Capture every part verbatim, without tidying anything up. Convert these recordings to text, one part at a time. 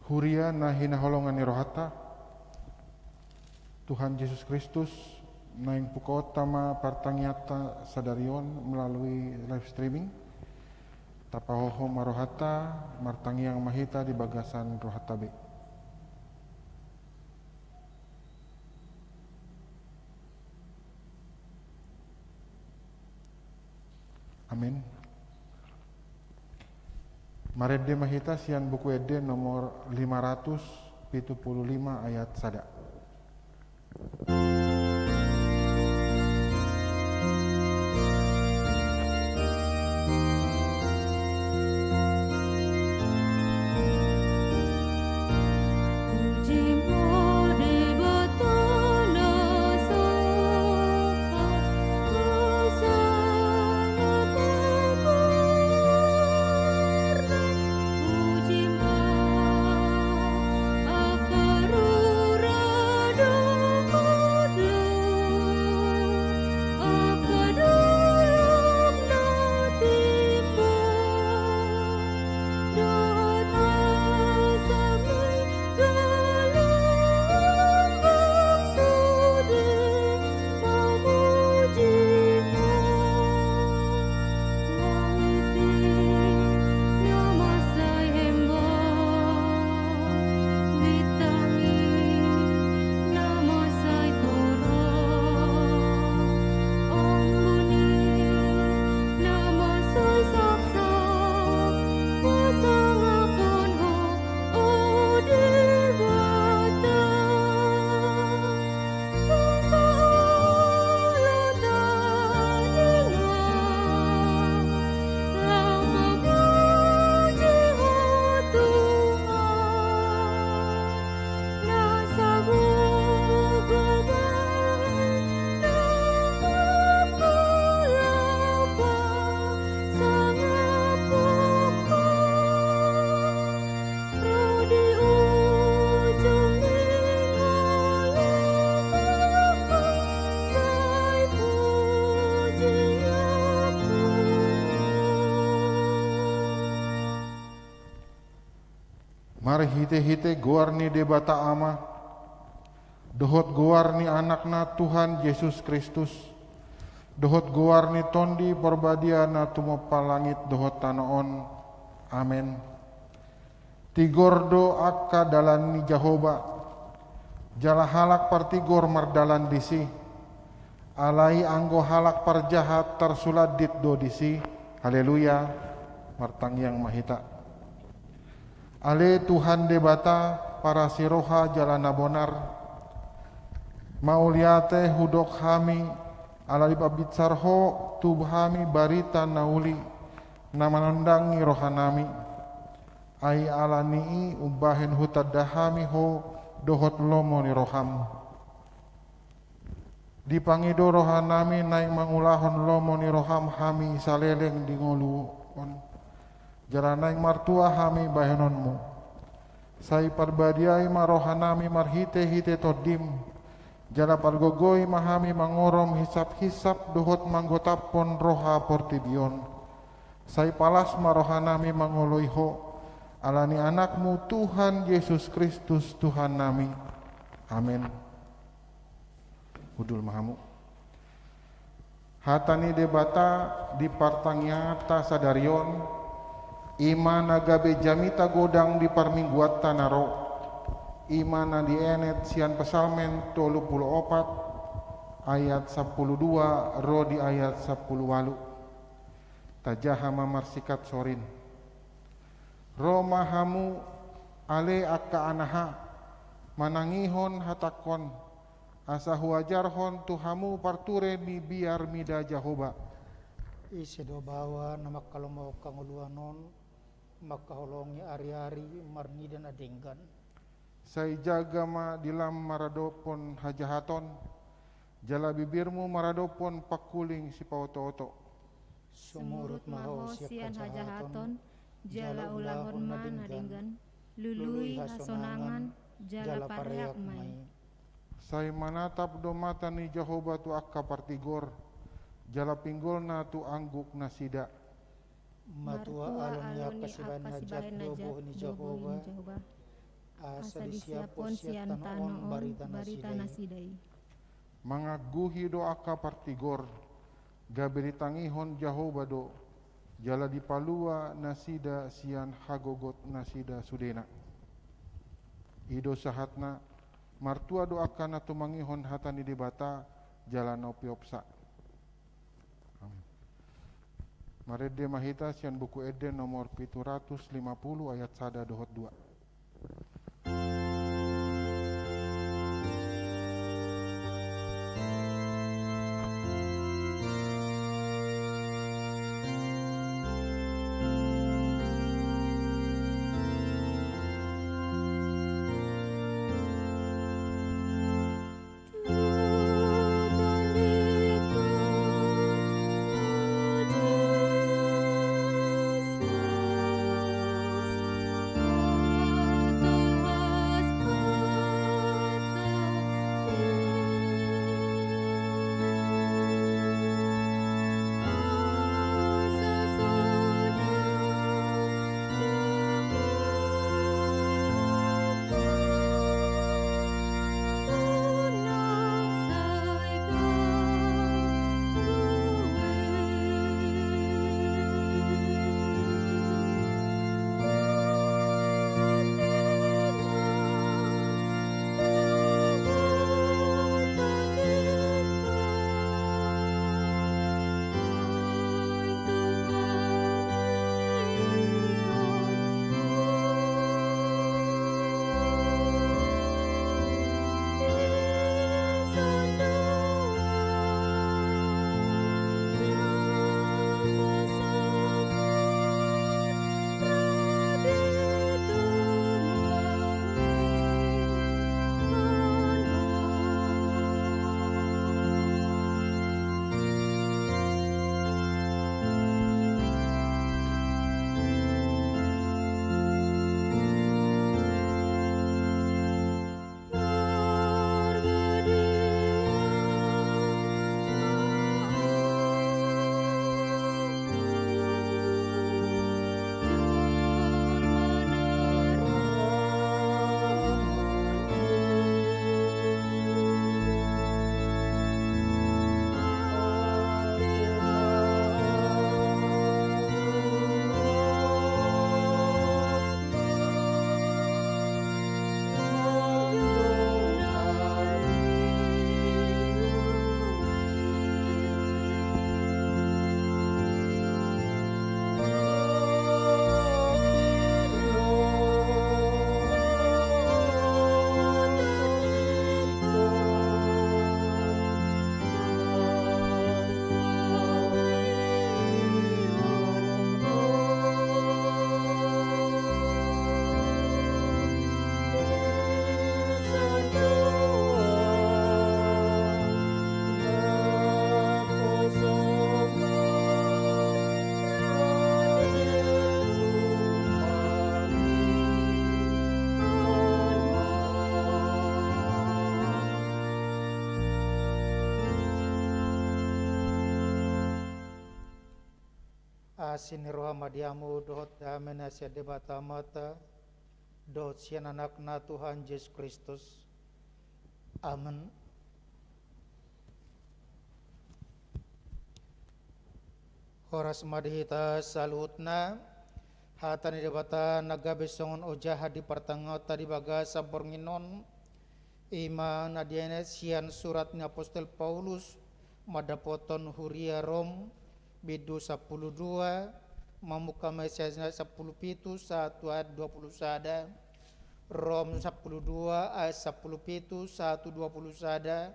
Huria na hinaholongan ni rohanta, Tuhan Jesus Kristus, naeng bukaonta ma partangianganta sadari on melalui live streaming. Tapahohom ma rohanta, martangiang ma hita di bagasan rohanta be. Amin. Marende ma hita sian Buku Ende nomor lima ratus pitu pulu lima, ayat sada. Marhitehite goar ni Debata Ama, dohot goar ni Anakna Tuhan Jesus Kristus, dohot goar ni Tondi Porbadia na tumompa langit dohot tano on. Amen. Tigor do angka dalan ni Jahowa, jala halak partigor mardalan disi. Alai anggo halak parjahat tarsulandit do disi. Haleluya. Martangiang ma hita. Ale Tuhan Debata, parasi roha jala na bonar, mauliate hudok hami, ala dipabinsar Ho tu hami barita na uli, na manondangi rohanami. Ai ala ni i umbahen hutanda hami Ho dohot lomo ni roham. Dipangido rohanami naeng mangulahon lomo ni roham hami saleleng di ngolu on. Jala naeng martua hami bahenonmu. Sai parbadiai ma rohanami marhitehite Tondim. Jala pargogoi ma hami mangorom hisaphisap dohot manggotaphon roha portibi on. Sai palas ma rohanami mangoloi Ho, ala ni Anakmu Tuhan Jesus Kristus Tuhannami. Amen. Hundul ma hamu. Hata ni Debata di partangianganta sadari on, i ma na gabe jamita godang di parmingguanta na ro, i ma na dienet sian Psalmen tolu pulu opat, ayat sampulu dua ro di ayat sampulu ualu. Tajaha ma marsikat sorin. Ro ma hamu, ale angka anaha, manangihon hatangkon, asa huajarhon tu hamu parture ni biar mida Jahowa. Ise do baoa na mangkalomohon hangoluan on, mangkaholongi ariari marnida na denggan? Sai jaga ma dilam maradophon hajahaton, jala bibirmu maradophon pangkuling sipaotooto. Sumurut ma ho sian hajahaton, jala ulahon ma na denggan, lului hasonangan, jala pareak ma i. Sai manatap do mata ni Jahowa tu angka partigor, jala pinggolna tu angguk nasida. Martua alo ni angka sibahen na jat do bohi ni Jahowa, Asa disiaphon sian tano on barita nasida i. Mangangguhi do angka partigor, gabe ditangihon Jahowa do, jala dipalua nasida sian hagogot nasida sudena. I do sahatna, martua do angka na tumangihon hata ni Debata, jala na umpeopsa. Amin. Marende ma hita sian Buku Ende nomor pitu ratus lima puluh ayat sada dohot dua. Asi ni roha ma di hamu dohot dame na sian Debata Amanta dohot sian Anakna Tuhan Jesus Kristus. Amen. Horas ma di hita saluhutna. Hata ni Debata na gabe songon ojahan di partangiaonta di bagasan borngin on, i ma na dianet sian surat ni apostel Paulus mandapothon huria Rom, bindu sampulu dua, mamungka ma sian ayat sampulu pitu sahat tu ayat dua pulu sada. Rom sampulu dua ayat sampulu pitu sahat tu dua pulu sada.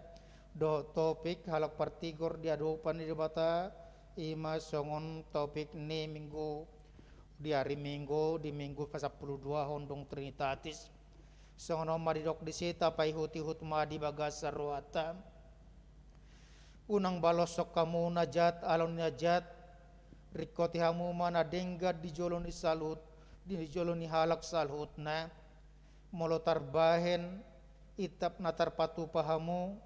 Dohot topik halak partigor di adopan ni Debata, i ma songon topik ni minggu, di ari Minggu, di minggu pasampulu duahon dung Trinitatis. Songon on ma didok disi, tapaihutihut ma di bagasan rohanta. Unang baloshon hamu na jat ala ni na jat, ringkoti hamu ma na denggan di jolo ni saluhut, di jolo ni halak saluhutna. Molo tarbahen itap na tarpatupa hamu,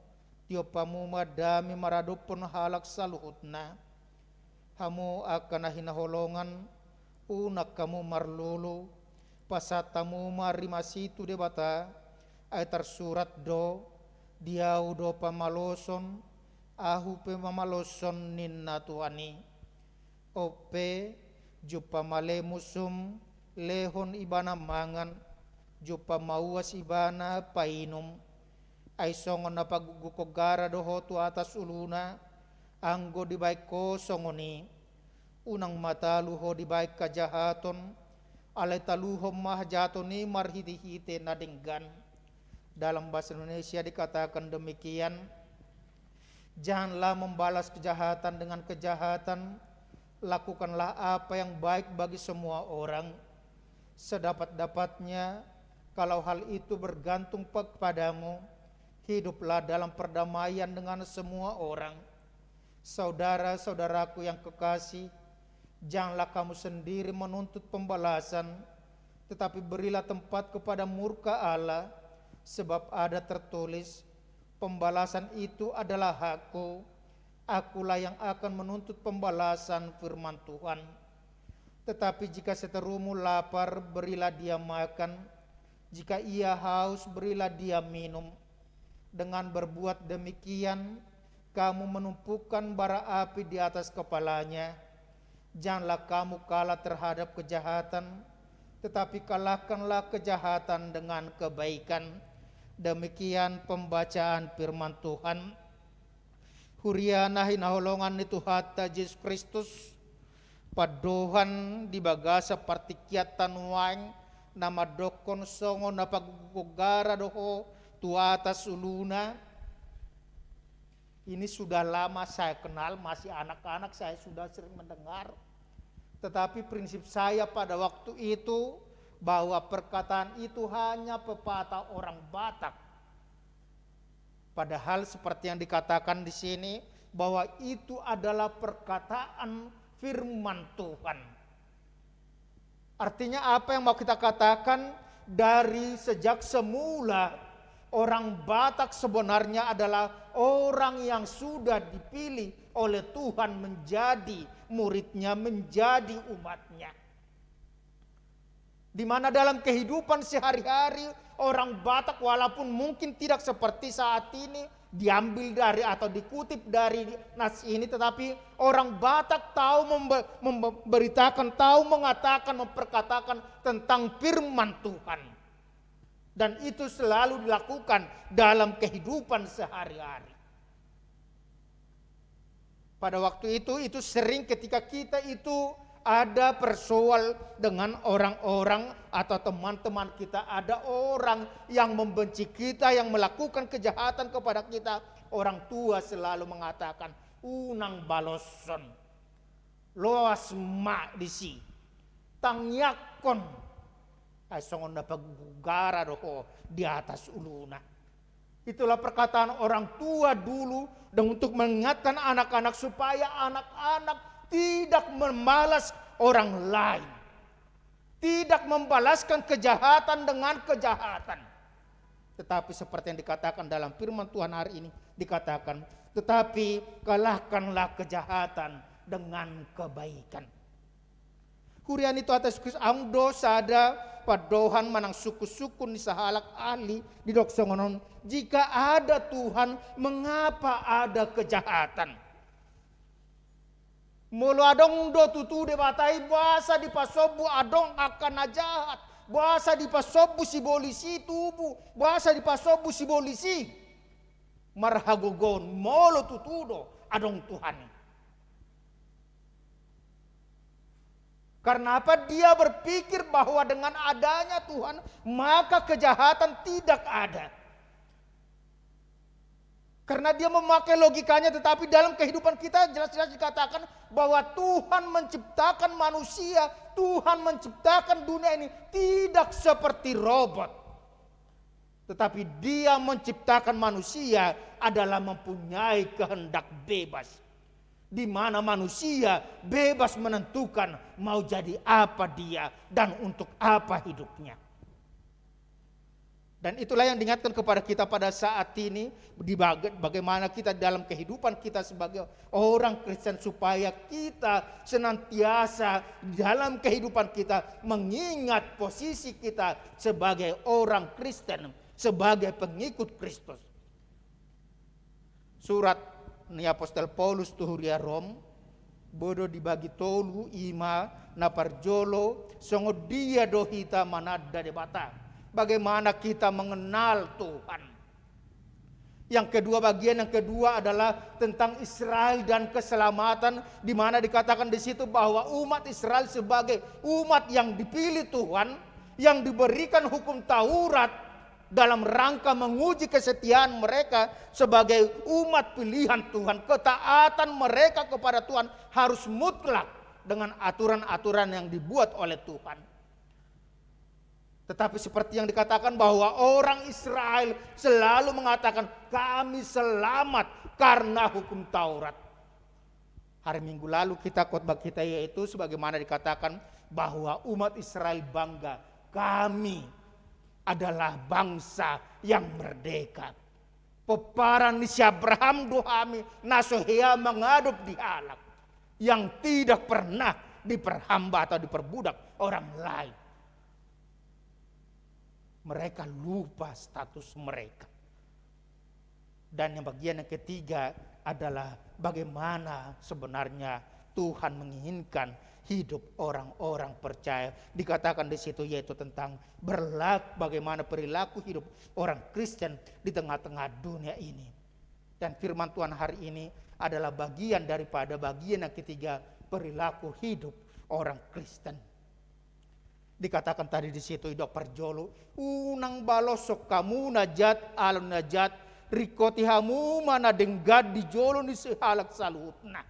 tiop hamu ma dame maradophon halak saluhutna. Hamu angka na hinaholongan, unang hamu marlulu, Pasahat hamu ma rimas i tu Debata, ai tarsurat do: Di Ahu do pamaloson, Ahu pe mamaloshon, ninna Tuhan i. On pe, jumpang ma ale musum, lehon ibana mangan, jumpang ma uas ibana painum. Ai songon na pagugukhon gara do ho tu atas uluna, anggo dibaen ho songon i. Unang ma talu ho dibaen hajahaton, alai taluhon ma hajahaton i marhitehite na denggan. Dalam bahasa Indonesia dikatakan demikian, janganlah membalas kejahatan dengan kejahatan, lakukanlah apa yang baik bagi semua orang. Sedapat-dapatnya, kalau hal itu bergantung pe-, kepadamu, hiduplah dalam perdamaian dengan semua orang. Saudara-saudaraku yang kekasih, janganlah kamu sendiri menuntut pembalasan, tetapi berilah tempat kepada murka Allah, sebab ada tertulis, "Pembalasan itu adalah hak-Ku, Akulah yang akan menuntut pembalasan," firman Tuhan. Tetapi jika seterumu lapar, berilah dia makan. Jika ia haus, berilah dia minum. Dengan berbuat demikian, kamu menumpukan bara api di atas kepalanya. Janganlah kamu kalah terhadap kejahatan, tetapi kalahkanlah kejahatan dengan kebaikan. Demikian pembacaan firman Tuhan. Huria na hinaholongan ni Tuhanta Jesus Kristus, pandohan di bagasan partingkianta nuaeng na mandokkon songon na pagugukhon gara do ho tu atas uluna. Ini sudah lama saya kenal, masih anak-anak saya sudah sering mendengar. Tetapi prinsip saya pada waktu itu bahwa perkataan itu hanya pepatah orang Batak. Padahal seperti yang dikatakan di sini, bahwa itu adalah perkataan firman Tuhan. Artinya apa yang mau kita katakan, dari sejak semula orang Batak sebenarnya adalah orang yang sudah dipilih oleh Tuhan menjadi muridnya, menjadi umatnya. Di mana dalam kehidupan sehari-hari, orang Batak, walaupun mungkin tidak seperti saat ini diambil dari atau dikutip dari nas ini, tetapi orang Batak tahu membe-, memberitakan, tahu mengatakan, memperkatakan tentang firman Tuhan. Dan itu selalu dilakukan dalam kehidupan sehari-hari. Pada waktu itu, itu sering ketika kita itu ada persoal dengan orang-orang atau teman-teman kita, ada orang yang membenci kita, yang melakukan kejahatan kepada kita, orang tua selalu mengatakan, "Unang baloshon, loas ma disi, tangiangkon, ai songon na pagugukhon gara do ho di atas uluna." Itulah perkataan orang tua dulu dan untuk mengingatkan anak-anak supaya anak-anak tidak membalas orang lain. Tidak membalaskan kejahatan dengan kejahatan. Tetapi seperti yang dikatakan dalam firman Tuhan hari ini, dikatakan, "Tetapi kalahkanlah kejahatan dengan kebaikan." Huria ni Tuhanta Jesus Kristus, adong do sada pandohan manang sungkun-sungkun ni sahalak ahli didok songon on, jika ada Tuhan, mengapa ada kejahatan? Molo adong do tutu Debata i, boasa dipasombu adong angka na jahat? Boasa dipasombu sibolis i tubu? Boasa dipasombu sibolis i marhagogoon, molo tutu do adong Tuhan i? Karena apa? Dia berpikir bahwa dengan adanya Tuhan, maka kejahatan tidak ada. Karena dia memakai logikanya, tetapi dalam kehidupan kita jelas-jelas dikatakan bahwa Tuhan menciptakan manusia, Tuhan menciptakan dunia ini tidak seperti robot. Tetapi Dia menciptakan manusia adalah mempunyai kehendak bebas, di mana manusia bebas menentukan mau jadi apa dia dan untuk apa hidupnya. Dan itulah yang diingatkan kepada kita pada saat ini, di baga-, bagaimana kita dalam kehidupan kita sebagai orang Kristen, supaya kita senantiasa dalam kehidupan kita mengingat posisi kita sebagai orang Kristen, sebagai pengikut Kristus. Surat ni apostel Paulus tu huria Rom, boi do dibagi tolu, ima na parjolo, songon dia do hita mananda Debata. Bagaimana kita mengenal Tuhan. Yang kedua, bagian yang kedua adalah tentang Israel dan keselamatan, di mana dikatakan di situ bahwa umat Israel sebagai umat yang dipilih Tuhan, yang diberikan hukum Taurat, dalam rangka menguji kesetiaan mereka sebagai umat pilihan Tuhan. Ketaatan mereka kepada Tuhan harus mutlak dengan aturan-aturan yang dibuat oleh Tuhan. Tetapi seperti yang dikatakan bahwa orang Israel selalu mengatakan, "Kami selamat karena hukum Taurat." Hari Minggu lalu kita, khotbah kita yaitu sebagaimana dikatakan bahwa umat Israel bangga, "Kami adalah bangsa yang merdeka. Pomparan ni si Abraham do hami, na so hea mangadop di halak, yang tidak pernah diperhamba atau diperbudak orang lain." Mereka lupa status mereka. Dan yang bagian yang ketiga adalah bagaimana sebenarnya Tuhan menginginkan hidup orang-orang percaya. Dikatakan di situ yaitu tentang berlak-, bagaimana perilaku hidup orang Kristen di tengah-tengah dunia ini. Dan firman Tuhan hari ini adalah bagian daripada bagian yang ketiga, perilaku hidup orang Kristen. Dikatakan tadi di situ, didok parjolo, "Unang baloshon hamu na jat ala na jat, ringkoti hamu ma na denggan di jolo ni si halak saluhutna."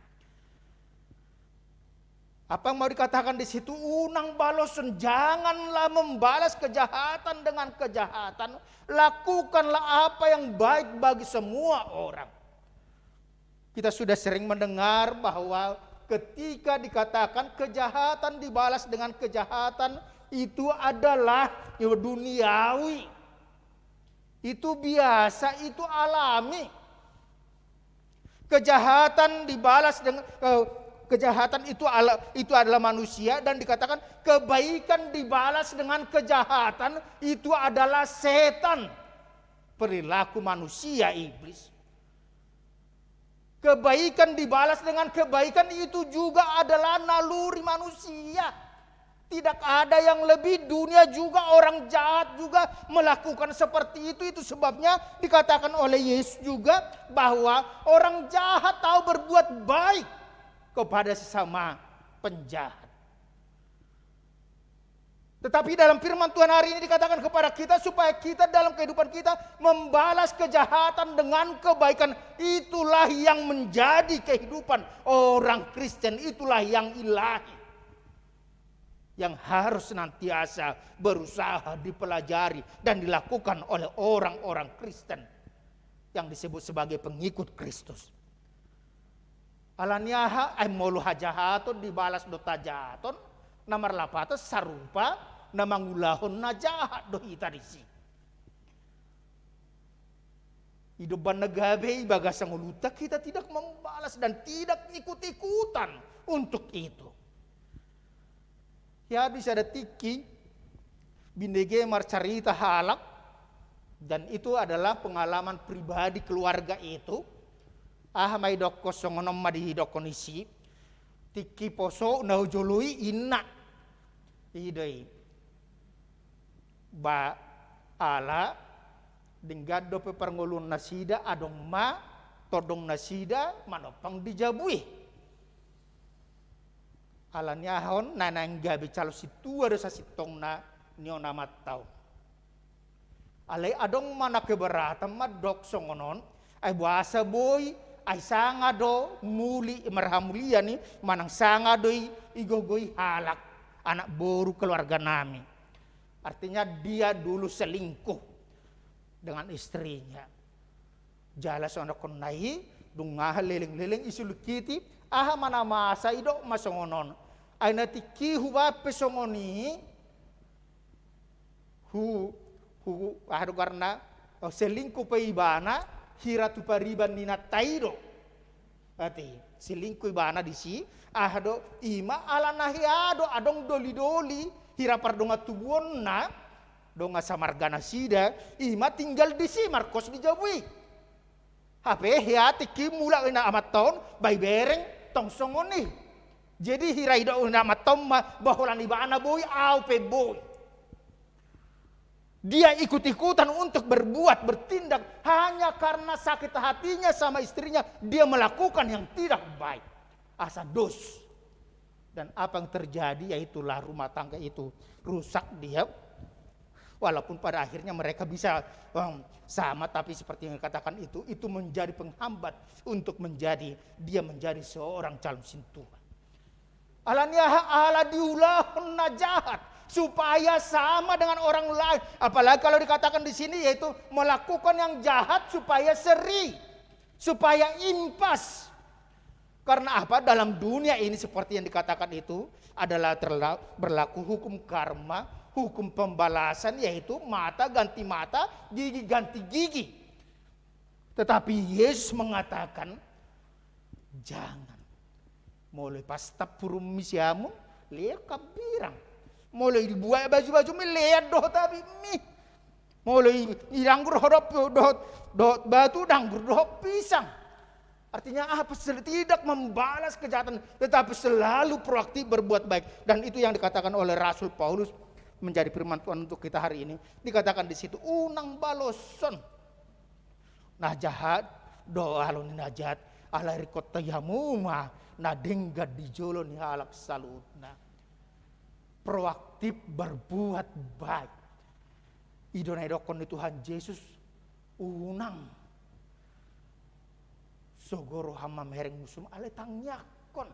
Apa yang mau dikatakan di situ? Unang baloshon, janganlah membalas kejahatan dengan kejahatan. Lakukanlah apa yang baik bagi semua orang. Kita sudah sering mendengar bahwa ketika dikatakan kejahatan dibalas dengan kejahatan, itu adalah duniawi. Itu biasa, itu alami. Kejahatan dibalas dengan, eh, kejahatan itu ala-, itu adalah manusia, dan dikatakan kebaikan dibalas dengan kejahatan, itu adalah setan. Perilaku manusia, iblis. Kebaikan dibalas dengan kebaikan, itu juga adalah naluri manusia. Tidak ada yang lebih, dunia juga, orang jahat juga melakukan seperti itu. Itu sebabnya dikatakan oleh Yesus juga bahwa orang jahat tahu berbuat baik kepada sesama penjahat. Tetapi dalam firman Tuhan hari ini dikatakan kepada kita supaya kita dalam kehidupan kita membalas kejahatan dengan kebaikan. Itulah yang menjadi kehidupan orang Kristen, itulah yang ilahi, yang harus senantiasa berusaha dipelajari dan dilakukan oleh orang-orang Kristen yang disebut sebagai pengikut Kristus. Ala ni aha? Ai molo hajahaton dibalas dohot hajahaton, na marlapatan sarupa na mangulahon na jahat do hita disi. I do umbahen na gabe i bagasan ngolunta, kita tidak membalas dan tidak ikut-ikutan untuk itu. Ya, di sada tingki, binege marcarita halak, dan itu adalah pengalaman pribadi keluarga itu. Aha ma didokkon, songon on ma didokkon disi, tingki poso na hujolo i inna. I do i. Ba ala denggan dope parngoluon nasida, adong ma tondong nasida manompang di jabu i. Ala ni aha on, na naeng gabe calon sintua do sasintongna nion amanta on. Alai adong ma na keberatan mandok songon on, ai boasa boi, ai sanga do muli marhamulian i, manang sanga do i, igogo i halak, anak boru keluarga nami. Artinya dia dulu selingkuh dengan istrinya. Jala songon dokkonna i, dung aha leleng-leleng isulingkiti, aha ma na masa, didok ma songon on. Ai na tingki hubaen pe songon i, hu-, Hu-, aha do goarna, oh, selingkuh pe ibana, hira tu pariban ni nanta i do. Berarti, selingkuh ibana disi, aha do, ima ala na hea do, adong doli-doli, hira pardongan tubuonna, dongan samarga nasida, ima tinggal disi, markos di jabu i. Hape hea tingki mulak ina amanta on, ba ibereng, tong songon i. Jadi hira idok ina amanta on ma, ba holan ibana boi, au pe boi. Dia ikut-ikutan untuk berbuat, bertindak, hanya karena sakit hatinya sama istrinya, dia melakukan yang tidak baik. Asa dos. Dan apa yang terjadi, yaitulah rumah tangga itu rusak dia. Walaupun pada akhirnya mereka bisa, em, sama, tapi seperti yang dikatakan itu, itu menjadi penghambat untuk menjadi, dia menjadi seorang calon sintua. Alani aha? Ala diulahon na jahat, supaya sama dengan orang lain. Apalagi kalau dikatakan di sini, yaitu melakukan yang jahat supaya seri, supaya impas. Karena apa? Dalam dunia ini, seperti yang dikatakan itu, adalah terla-, berlaku hukum karma, hukum pembalasan, yaitu mata ganti mata, gigi ganti gigi. Tetapi Yesus mengatakan, jangan. Molo ipastap hurummi siamun, lean hambirang. Molo dibuat baju-bajumi, lean dohot abitmi. Molo i, i danggur dohot, dohot, dohot batu, danggur dohot pisang. Artinya apa? Sel-, tidak membalas kejahatan, tetapi selalu proaktif berbuat baik. Dan itu yang dikatakan oleh Rasul Paulus, menjadi firman Tuhan untuk kita hari ini. Dikatakan di situ, unang baloshon na jahat dohot alo ni na jahat, alai ringkot hamu ma na denggan di jolo ni halak saluhutna. Proaktif berbuat baik. I do na didokkon ni Tuhan Jesus, unang sogo roham mamereng musum, alai tangiangkon.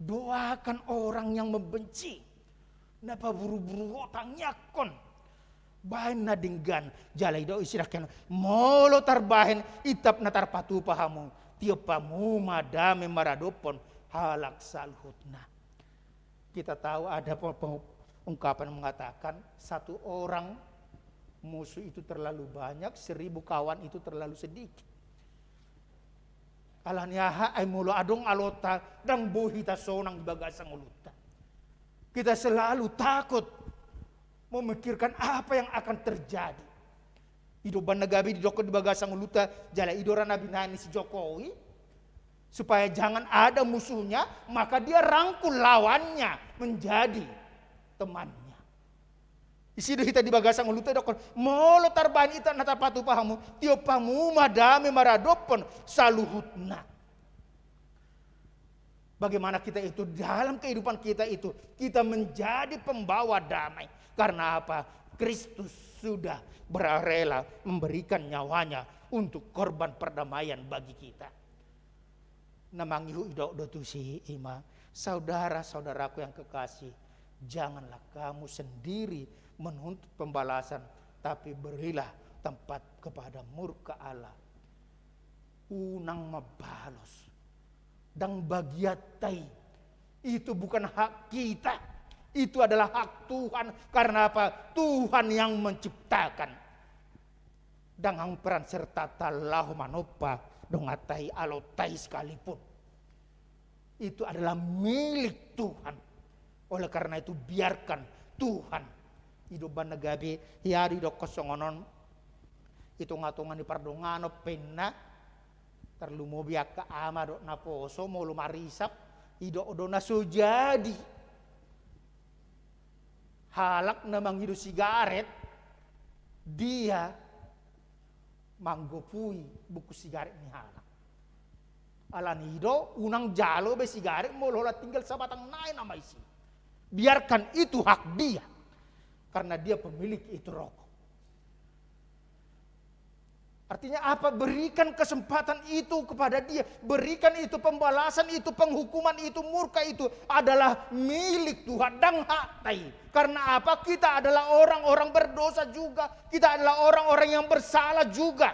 Doakan orang yang membenci. Na paburu-buru ho, tangiangkon. Bahen na denggan, jala i do isi rakyat. Molo tarbahen, itap na tarpatupa hamu, tiop hamu ma dame maradophon halak saluhutna. Kita tahu ada pe-, pe-, ungkapan mengatakan, satu orang musuh itu terlalu banyak, seribu kawan itu terlalu sedikit. Alani aha? Ai molo adong alonta, ndang boi hita sonang di bagasan ngolunta. Kita selalu takut memikirkan apa yang akan terjadi. I do umbahen na gabe didokkon di bagasan ngolunta, jala i do ra na binahen ni si Jokowi, supaya jangan ada musuhnya, maka dia rangkul lawannya menjadi temannya. Disi do hita di bagasan ngolunta didokkon, molo tarbahen itap na tarpatupa hamu, tiop hamu ma dame maradophon saluhutna. Bagaimana kita itu, dalam kehidupan kita itu, kita menjadi pembawa damai. Karena apa? Kristus sudah berrela memberikan nyawanya untuk korban perdamaian bagi kita. Na mangihut didok do tusi, ima, saudara-saudaraku yang kekasih, janganlah kamu sendiri menuntut pembalasan, tapi berilah tempat kepada murka Allah. Unang mambalos. Ndang bagianta i. Itu bukan hak kita. Itu adalah hak Tuhan. Karena apa? Tuhan yang menciptakan. Ndang adong peran sertanta laho manompa donganta i, alonta i sekalipun. Itu adalah milik Tuhan. Oleh karena itu, biarkan Tuhan. I do umbahen na gabe, hea do didokkon songon on. I tonga-tonga ni pardonganon pe inna, tarlumobi angka ama dohot naposo, molo marisap, didok do na so jadi. Halak na mangido sigaret, dia manggopui bungkus sigaret ni halak. Alani i do, unang jalo be sigaret molo holan tinggal sabatang nai nama isi. Biarkan itu hak dia. Karena dia pemilik itu rokok. Artinya apa? Berikan kesempatan itu kepada dia. Berikan itu pembalasan, itu penghukuman, itu murka itu adalah milik Tuhan, ndang hakta i. Karena apa? Kita adalah orang-orang berdosa juga. Kita adalah orang-orang yang bersalah juga.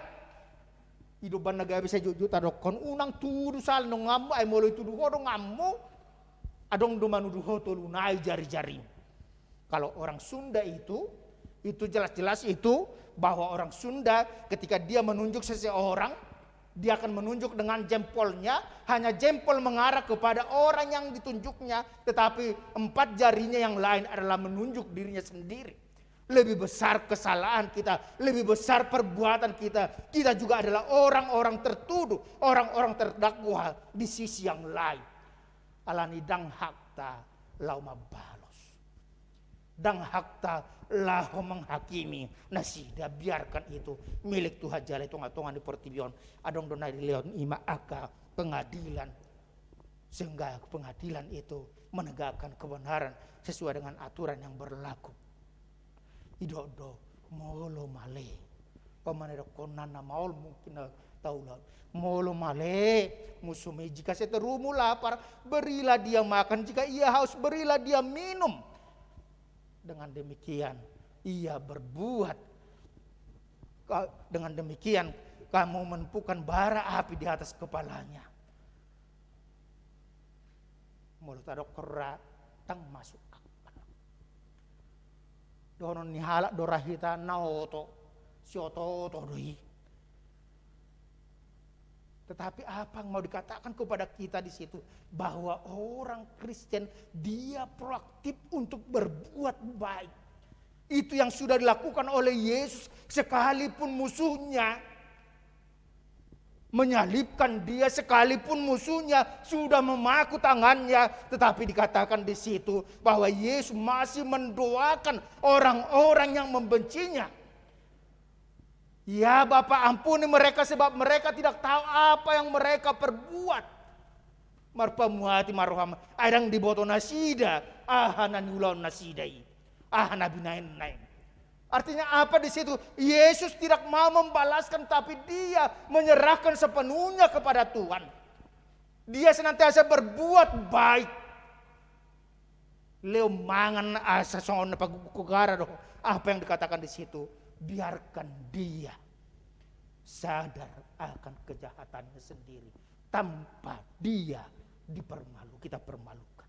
I do umbahen na gabe sai jotjot tadokkon, unang tudu sala donganmu, ai molo itudu ho donganmu, adong do manudu ho tolu nai jari-jarimu. Kalau orang Sunda itu, Itu jelas-jelas itu bahwa orang Sunda ketika dia menunjuk seseorang, dia akan menunjuk dengan jempolnya, hanya jempol mengarah kepada orang yang ditunjuknya, tetapi empat jarinya yang lain adalah menunjuk dirinya sendiri. Lebih besar kesalahan kita, lebih besar perbuatan kita. Kita juga adalah orang-orang tertuduh, orang-orang terdakwa di sisi yang lain. Alani i ndang hakta laho mambalos. Ndang hakta laho menghakimi nasida, biarkan itu milik Tuhan jala i tonga-tonga ni portibi on. Adong do na dilehon i ma angka pengadilan. Sehingga pengadilan itu menegakkan kebenaran sesuai dengan aturan yang berlaku. Didok do, molo male. Pamanedok konna na maol mungkin na tahu lah. Molo male, musuhmu, jika seterumu lapar, berilah dia makan, jika ia haus, berilah dia minum. Dengan demikian, ia berbuat. Ka-, dengan demikian, kamu menempukkan bara api di atas kepalanya. Molo tadok ra, ndang masuk akal. Dohonon ni halak do ra hita na oto, sioto-oto do i. Tetapi apa yang mau dikatakan kepada kita di situ? Bahwa orang Kristen, dia proaktif untuk berbuat baik. Itu yang sudah dilakukan oleh Yesus, sekalipun musuhnya menyalibkan dia, sekalipun musuhnya sudah memaku tangannya, tetapi dikatakan di situ bahwa Yesus masih mendoakan orang-orang yang membencinya. Ya Bapa, ampuni mereka, sebab mereka tidak tahu apa yang mereka perbuat. Marpamuati ma roham, ai ndang diboto nasida aha na niulahon nasida i, aha na binahenna i. Artinya apa di situ? Yesus tidak mau membalaskan, tapi dia menyerahkan sepenuhnya kepada Tuhan. Dia senantiasa berbuat baik. Lehon mangan asa songon na paguguk gara do. Apa yang dikatakan di situ? Biarkan dia sadar akan kejahatannya sendiri tanpa dia dipermalu, kita permalukan.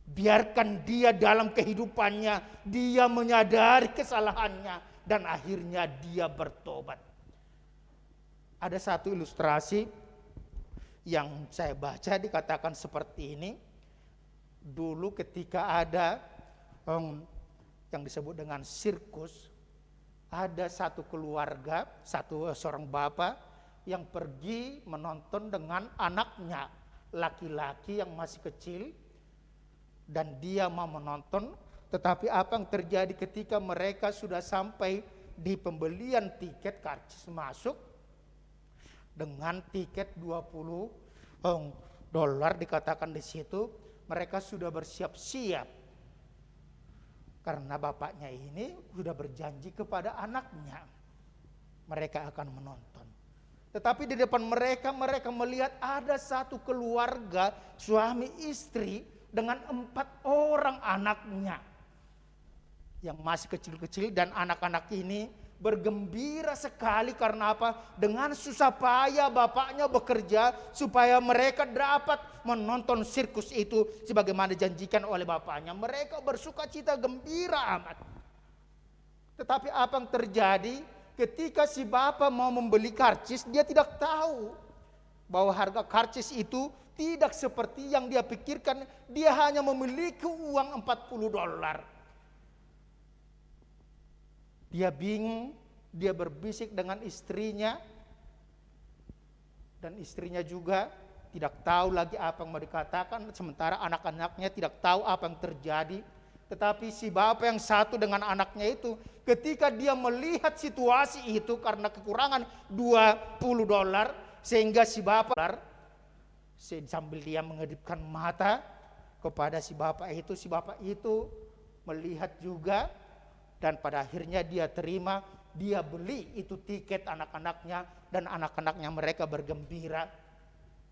Biarkan dia dalam kehidupannya, dia menyadari kesalahannya, dan akhirnya dia bertobat. Ada satu ilustrasi yang saya baca dikatakan seperti ini. Dulu ketika ada, em, yang disebut dengan sirkus, ada satu keluarga, satu, eh, seorang bapak yang pergi menonton dengan anaknya laki-laki yang masih kecil, dan dia mau menonton. Tetapi apa yang terjadi ketika mereka sudah sampai di pembelian tiket karcis masuk? Dengan tiket dua puluh, em, dolar dikatakan di situ, mereka sudah bersiap-siap. Karena bapaknya ini sudah berjanji kepada anaknya, mereka akan menonton. Tetapi di depan mereka, mereka melihat ada satu keluarga, suami istri dengan empat orang anaknya yang masih kecil-kecil, dan anak-anak ini bergembira sekali. Karena apa? Dengan susah payah bapaknya bekerja supaya mereka dapat menonton sirkus itu sebagaimana dijanjikan oleh bapaknya. Mereka bersukacita gembira amat. Tetapi apa yang terjadi ketika si bapak mau membeli karcis? Dia tidak tahu bahwa harga karcis itu tidak seperti yang dia pikirkan. Dia hanya memiliki uang empat puluh dolar. Dia bingung, dia berbisik dengan istrinya, dan istrinya juga tidak tahu lagi apa yang mau dikatakan, sementara anak-anaknya tidak tahu apa yang terjadi. Tetapi si bapak yang satu dengan anaknya itu, ketika dia melihat situasi itu karena kekurangan dua puluh dolar, sehingga si bapak, se-, sambil dia mengedipkan mata kepada si bapak itu, si bapak itu melihat juga, dan pada akhirnya dia terima, dia beli itu tiket anak-anaknya, dan anak-anaknya mereka bergembira.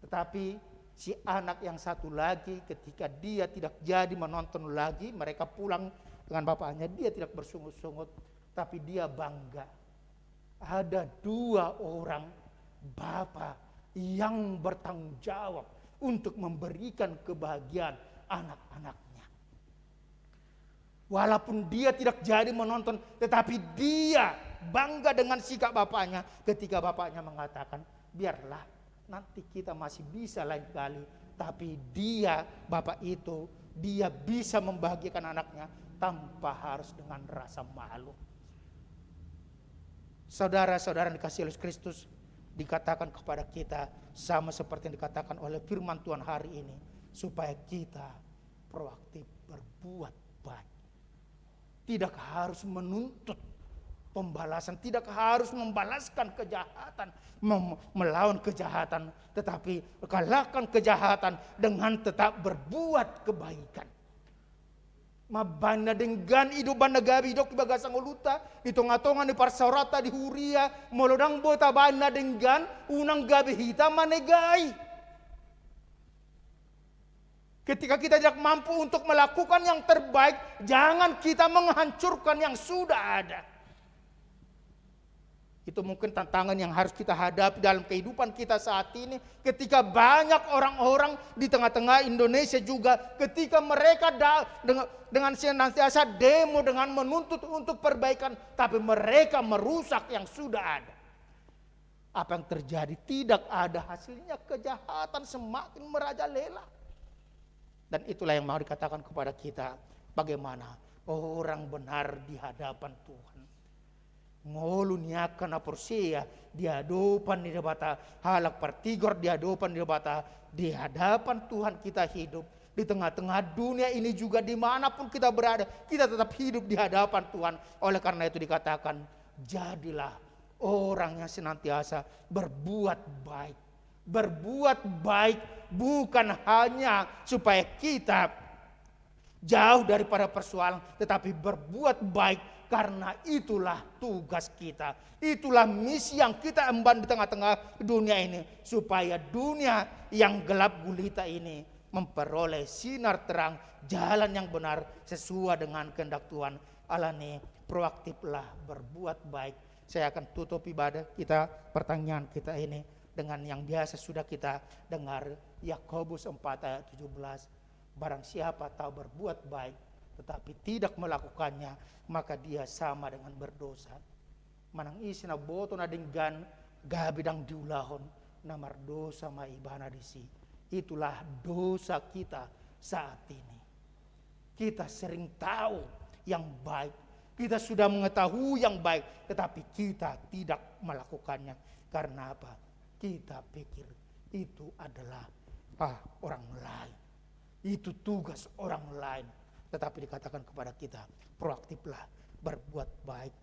Tetapi si anak yang satu lagi, ketika dia tidak jadi menonton lagi, mereka pulang dengan bapaknya, dia tidak bersungut-sungut, tapi dia bangga. Ada dua orang bapa yang bertanggung jawab untuk memberikan kebahagiaan anak-anaknya. Walaupun dia tidak jadi menonton, tetapi dia bangga dengan sikap bapaknya ketika bapaknya mengatakan, "Biarlah, nanti kita masih bisa lain kali." Tapi dia, bapak itu, dia bisa membahagiakan anaknya tanpa harus dengan rasa malu. Saudara-saudara yang dikasihi Yesus Kristus, dikatakan kepada kita sama seperti yang dikatakan oleh firman Tuhan hari ini, supaya kita proaktif berbuat baik. Tidak harus menuntut pembalasan, tidak harus membalaskan kejahatan, mem-, melawan kejahatan, tetapi kalahkan kejahatan dengan tetap berbuat kebaikan. Mambahen na denggan i do umbahen na gabe didok di bagasan ngolunta, di tonga-tonga ni parsaoranta di huria, molo ndang boi tabahen na denggan, unang gabe hita manegai. Ketika kita tidak mampu untuk melakukan yang terbaik, jangan kita menghancurkan yang sudah ada. Itu mungkin tantangan yang harus kita hadapi dalam kehidupan kita saat ini. Ketika banyak orang-orang di tengah-tengah Indonesia juga, ketika mereka da-, dengan, dengan senantiasa demo, dengan menuntut untuk perbaikan, tapi mereka merusak yang sudah ada. Apa yang terjadi? Tidak ada hasilnya, kejahatan semakin merajalela. Dan itulah yang mau dikatakan kepada kita, bagaimana orang benar di hadapan Tuhan. Ngolu ni angka na porsea di adopan ni Debata, halak partigor di adopan ni Debata, di hadapan Tuhan kita hidup. Di tengah-tengah dunia ini juga, dimanapun kita berada, kita tetap hidup di hadapan Tuhan. Oleh karena itu dikatakan, jadilah orang yang senantiasa berbuat baik. Berbuat baik bukan hanya supaya kita jauh daripada persoalan, tetapi berbuat baik karena itulah tugas kita. Itulah misi yang kita emban di tengah-tengah dunia ini, supaya dunia yang gelap gulita ini memperoleh sinar terang, jalan yang benar sesuai dengan kehendak Tuhan. Alani, proaktiflah berbuat baik. Saya akan tutup ibadah kita, pertanyaan kita ini dengan yang biasa sudah kita dengar, Yakobus empat ayat tujuh belas. Barang siapa tahu berbuat baik, tetapi tidak melakukannya, maka dia sama dengan berdosa. Manang ise na boto na denggan gabe ndang diulahon, na mardosa ma ibana disi. Itulah dosa kita saat ini. Kita sering tahu yang baik, kita sudah mengetahui yang baik, tetapi kita tidak melakukannya. Karena apa? Kita pikir itu adalah, ah, orang lain. Itu tugas orang lain. Tetapi dikatakan kepada kita, proaktiflah, berbuat baik,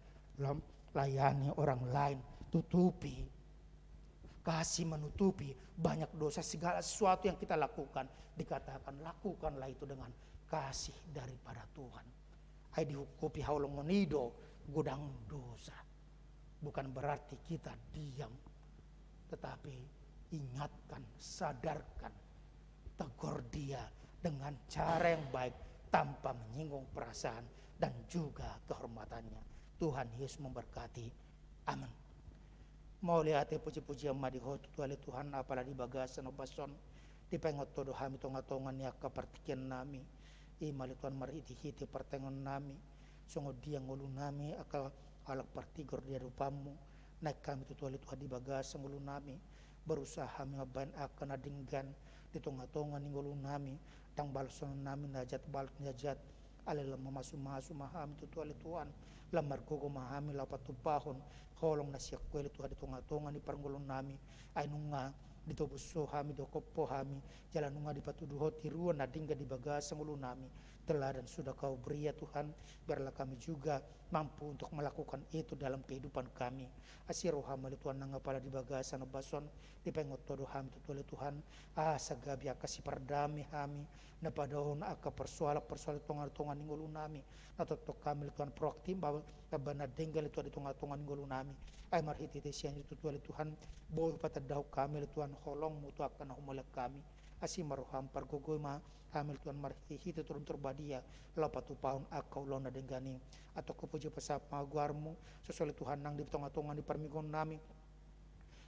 lam-, layani orang lain, tutupi, kasih menutupi banyak dosa, segala sesuatu yang kita lakukan. Dikatakan, lakukanlah itu dengan kasih daripada Tuhan. Ai dihukupi haholongon i do godang dosa. Bukan berarti kita diam, tetapi ingatkan, sadarkan, tegur dia dengan cara yang baik, tanpa menyinggung perasaan dan juga kehormatannya. Tuhan Yesus memberkati. Amin. Mauliate, puji-pujian ma di Ho, Tuhan ale Tuhan, apala di bagasan ombas on, dipaingot Ho do hami tonga-tonga ni angka partingkian nami. I ma ale Tuhan marhite-hite partangiangan nami, songon dia ngolu nami angka halak partigor di adopanmu, naeng hami tutu ale Tuhan di bagasan ngolu nami, berusaha hami mambahen angka na denggan di tonga-tonga ni ngolu nami, ndang balashon nami na jat balos na jat, alai lam mamasu-masu ma hami tutu ale Tuhan, lam margogo ma hami laho patupahon holong na sian Ho ale Tuhan di tonga-tonga ni parngoluon nami, ai nunga ditobus Ho hami, didokop Ho hami, jala nunga dipatudu Ho tiruan na denggan di bagasan ngolu nami, teladan sudah Kau beri ya Tuhan, biarlah kami juga mampu untuk melakukan itu dalam kehidupan kami. Asi rohaM ale Tuhan nang apala di bagasan ombas on, dipaingot Ho do hami tutu ale Tuhan, asa gabe angka sipardame hami, na padaohon angka parsoalan-parsoalan tonga-tonga ni ngolu nami, na tongtong hami ale Tuhan proaktif, ba-, ba-, na denggan ale Tuhan di tonga-tonga ni ngolu nami. Ai marhite-hite sian i tutu ale Tuhan, boi patandahon hami ale Tuhan holongMu tu angka na humaliang hami. Asi ma rohaM, pargogoi ma hami ale Tuhan marhite-hite Torim Parbadia, laho patupahon angka ulaon na denggan i. Antong hupuji hupasahat ma goarMu, asa ale Tuhan nang di tonga-tonga ni parmingguon nami,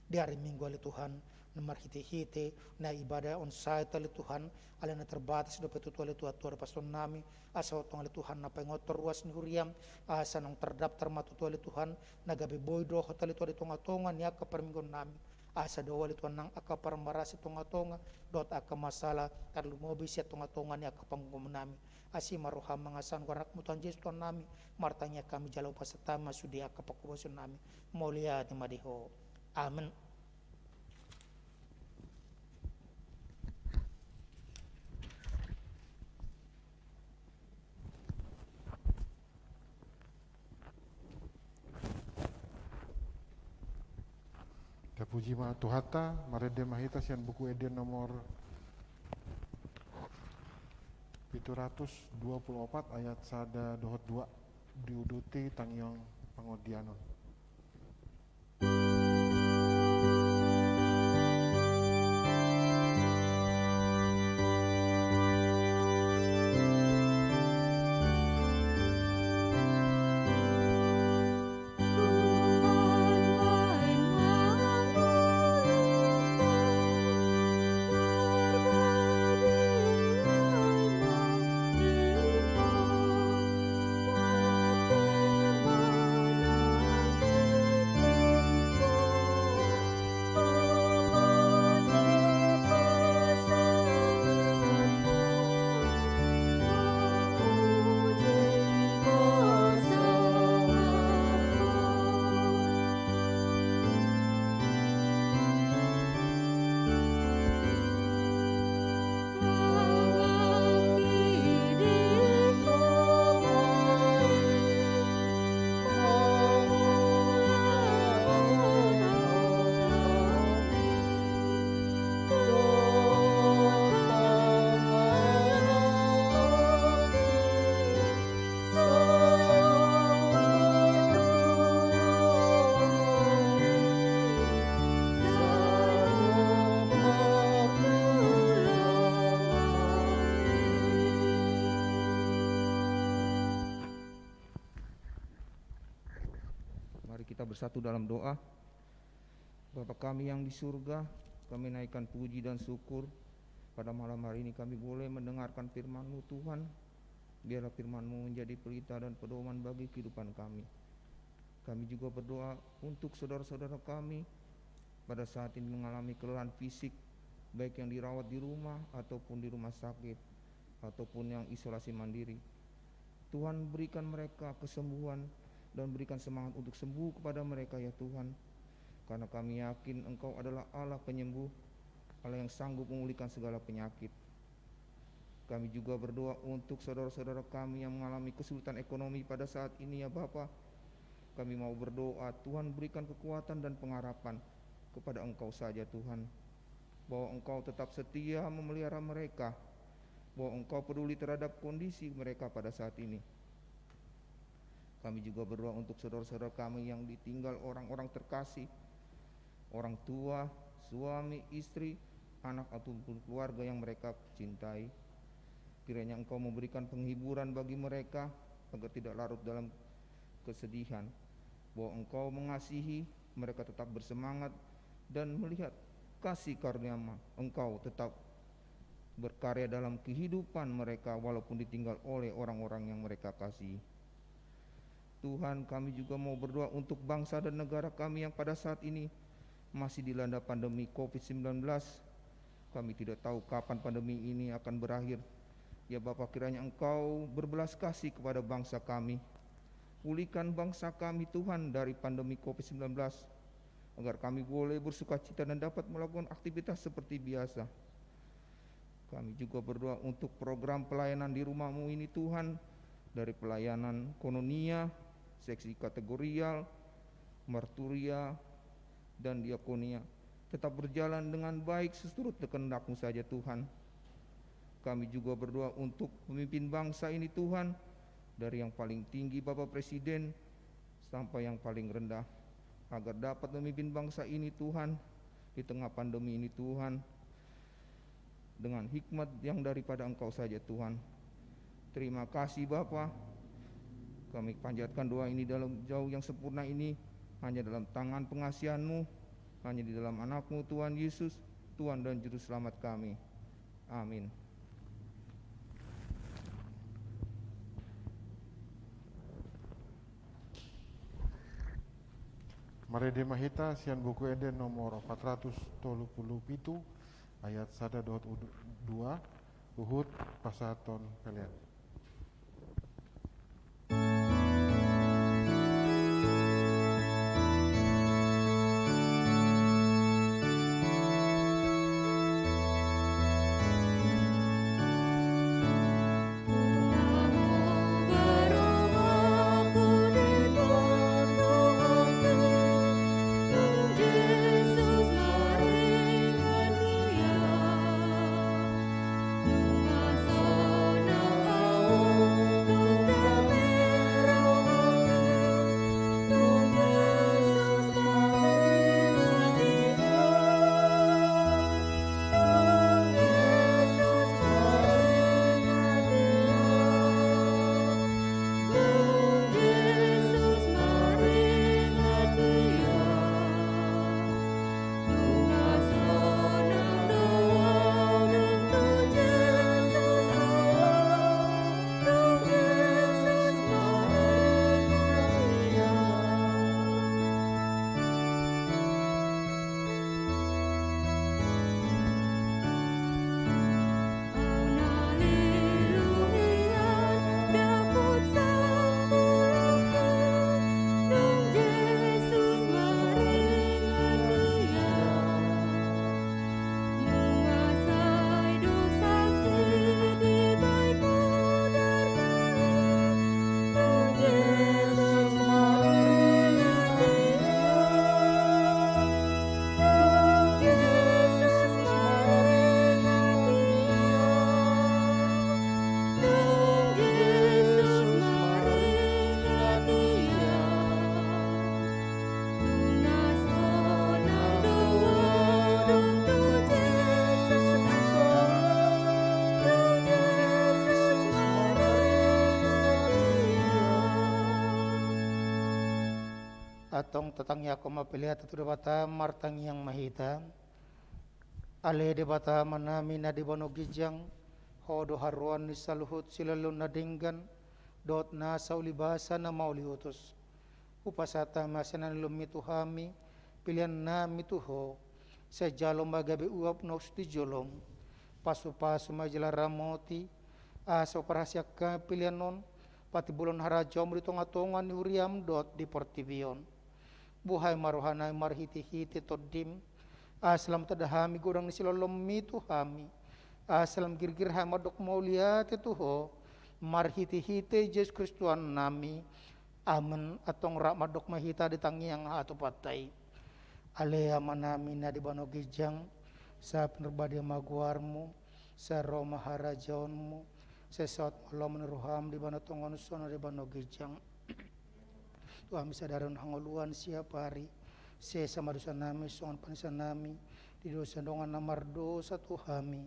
Di ari Minggu ale Tuhan, na marhitehite na ibadah on sahat ale Tuhan, alai na terbatas dope tutu ale Tuhan tu ari pasahatonnami, asa hot tong ale Tuhan na paingothon ruas ni huriam, asa naung tardaptar ma tutu ale Tuhan, na gabe boi dohot ale Tuhan di tongatonga ni angka parmingguonnami, asa dao ale Tuhan nang angka parmaraan sian tongatonga, dohot angka masalah tarlumobi sian tongatonga ni angka pangumgumonnami. Asi ma roham mangasahon goar ni anakmu Tuhan Jesus Tuhannami, martangiang hami jala hupasahat hami ma sude angka panghobasiononnami. Mauliate ma di Ho. Amen. Tapuji ma Tuhanta, marende ma hita sian Buku Ende nomor pitu ratus dua puluh opat ayat sada dohot dua, diuduti tangiang pangondianon. Mari kita bersatu dalam doa. Bapa kami yang di surga, kami naikkan puji dan syukur. Pada malam hari ini kami boleh mendengarkan firman-Mu, Tuhan. Biarlah firman-Mu menjadi pelita dan pedoman bagi kehidupan kami. Kami juga berdoa untuk saudara-saudara kami pada saat ini mengalami kelelahan fisik, baik yang dirawat di rumah ataupun di rumah sakit, ataupun yang isolasi mandiri. Tuhan, berikan mereka kesembuhan dan berikan semangat untuk sembuh kepada mereka, ya Tuhan. Karena kami yakin Engkau adalah Allah penyembuh, Allah yang sanggup memulihkan segala penyakit. Kami juga berdoa untuk saudara-saudara kami yang mengalami kesulitan ekonomi pada saat ini, ya Bapa. Kami mau berdoa, Tuhan, berikan kekuatan dan pengharapan kepada Engkau saja, Tuhan. Bahwa Engkau tetap setia memelihara mereka, bahwa Engkau peduli terhadap kondisi mereka pada saat ini. Kami juga berdoa untuk saudara-saudara kami yang ditinggal orang-orang terkasih, orang tua, suami, istri, anak, ataupun keluarga yang mereka cintai. Kiranya Engkau memberikan penghiburan bagi mereka, agar tidak larut dalam kesedihan. Bahwa Engkau mengasihi, mereka tetap bersemangat, dan melihat kasih karunia-Mu, Engkau tetap berkarya dalam kehidupan mereka, walaupun ditinggal oleh orang-orang yang mereka kasihi. Tuhan, kami juga mau berdoa untuk bangsa dan negara kami yang pada saat ini masih dilanda pandemi covid sembilan belas. Kami tidak tahu kapan pandemi ini akan berakhir. Ya Bapa, kiranya Engkau berbelas kasih kepada bangsa kami. Pulihkan bangsa kami, Tuhan, dari pandemi covid sembilan belas, agar kami boleh bersukacita dan dapat melakukan aktivitas seperti biasa. Kami juga berdoa untuk program pelayanan di rumah-Mu ini, Tuhan, dari pelayanan koinonia, seksi kategorial, marturia, dan diakonia tetap berjalan dengan baik seturut kehendak-Mu saja, Tuhan. Kami juga berdoa untuk pemimpin bangsa ini, Tuhan, dari yang paling tinggi, Bapak Presiden, sampai yang paling rendah, agar dapat memimpin bangsa ini, Tuhan, di tengah pandemi ini, Tuhan, dengan hikmat yang daripada Engkau saja, Tuhan. Terima kasih, Bapa. Kami panjatkan doa ini dalam jauh yang sempurna ini, hanya dalam tangan pengasihan-Mu. Hanya di dalam Anakmu, Tuhan Yesus, Tuhan dan Juru Selamat kami. Amin. Marende ma hita sian Buku Ende nomor opat ratus tolu pulu pitu, ayat sada dohot u-, dua, huhut pasahathon kalian. Antong tatangiangkon ma pelean tu Debata, martangiang ma hita. Ale Debata Amanami na di banua ginjang, Ho do haroan ni saluhut silehonlehon na denggan dohot nasa ulibasa na mauliutus. Hupasahat hami ma sian na nilehonMi tu hami peleannami tu Ho. Sai jalo ma gabe uap na ulos di jolom. Pasupasu ma jala ramoti, asa huparhaseang hami pelean on patimbulhon harajaonMu di tongatonga ni huriaM dohot di portibi on. Buhai ma rohanami marhitehite TondiM, asa lam tanda hami godang ni silehonlehonMi tu hami, asa lam girgir hami mandok mauliate tu Ho, marhitehite Jesus Kristus Tuhannami. Amen. Antong rap mandok ma hita di tangiang hatupanta i. Ale Amanami na di banua ginjang, sai pinarbadia ma goarMu, sai ro ma harajaonMu, sai saut ma lomo ni rohaM di banua tonga on songon na di banua ginjang. Tu hami sadari on hangoluan siapari, sesa ma dosanami songon panesanami di dosa ni dongan na mardosa tu hami.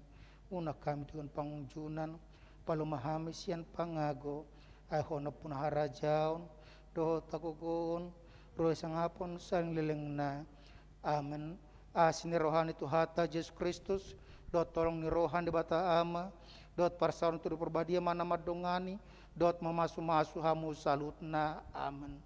Unang hami togihon pangunjunan, paluah ma hami sian pangago. Ai Ho nampuna harajaon dohot hagogoon, ro di hasangapon saleleng ni lelengna. Amen. Asi ni roha ni Tuhanta Jesus Kristus, dohot holong ni roha ni Debata Ama, dohot parsaoran ni Tondi Parbadia ma na mandongani dohot mamasumasu hamu saluhutna. Amen.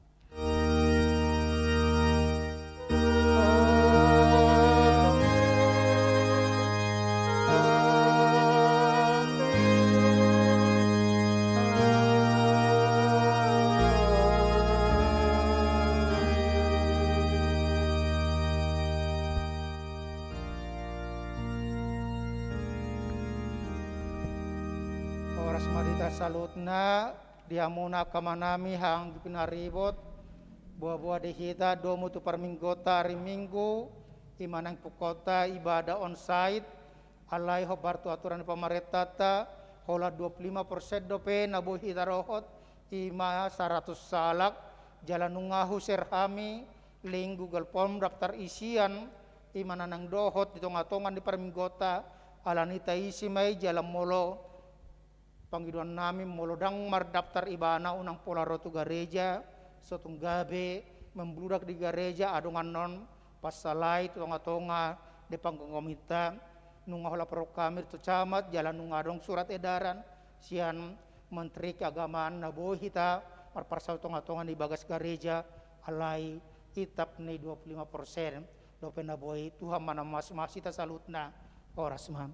Horas ma di hita saluhutna, di hamuna angka amanami, anggi pinaribot, boaboa di hita domu tu parmingguonta ari Minggu, i ma na ningkupkonta ibadah onsite, alai hombar tu aturan ni pamarentanta, holan dua pulu lima persen dope na boi hita dohot, i ma saratus halak, jala nunga hushare hami, link Google Form daftar isian, i ma na naeng dohot di tongatonga ni parmingguonta, alani taisi ma i jala molo pangidoannami molo ndang mardaftar ibana unang pola ro tu gareja, so tung gabe membludak di gareja adong annon Pasalai tu tonga-tonga ni panggomgominta, nunga holan parrohahon hami tu camat jala nunga adong surat edaran sian Menteri Keagamaan na boi hita marparsaoran tu tonga-tonga ni bagas gareja, alai itap ni dua puluh lima persen dope na boi. Tuhan ma na mamasumasu hita saluhutna. Horas ma.